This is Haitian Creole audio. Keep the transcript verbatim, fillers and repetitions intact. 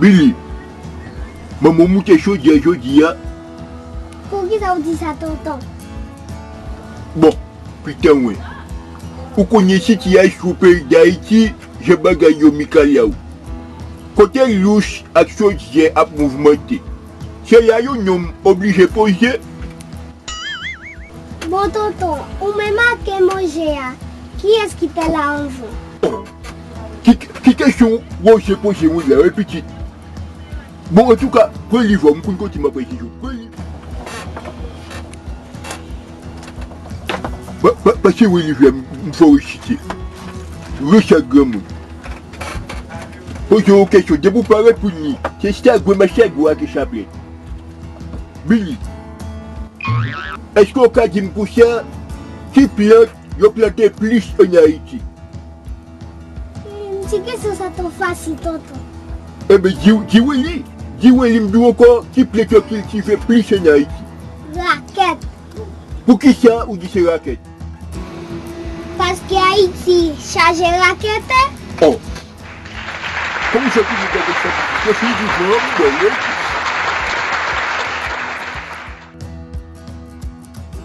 Billy, manman w moute chodyè jodi a. Poukisa w di sa, tonton? Bon, pitan mwen. Ou konnen sitiyasyon peyi Dayiti, jan bagay yo mikalaw. Kote louch ak chodyè ap mouvmante. Se la yon nonm oblije poze. Bon, tonton, ou menm ak manje a, kiyès ki te la anvan? Ki, ki kesyon Roger poze mwen la, wi, pitit? Bon, antouka, pran liv ou, m konn kote m ap al chèche w. Pran liv. Pa, pa, pase wè liv la, m, m fè w resite. Rich ak granmoun. Poze yon kesyon, depi w pa reponn li, se sagwen, men sagwen ak chaplèt. Billy, èske w ka di m konsa, ki plant yo plante plis ann Ayiti? Hmm, ti kesyon sa twò fasil, tonton. Enben, di, di wi li. Di wi li, m di w ankò, ki plant yo kiltive plis ann Ayiti? Rakèt. Poukisa ou di se rakèt? Paske Ayiti chaje rakèt. Oh! Kòman sa, ki moun gade sa? Yo fin di jan, m bò, wi.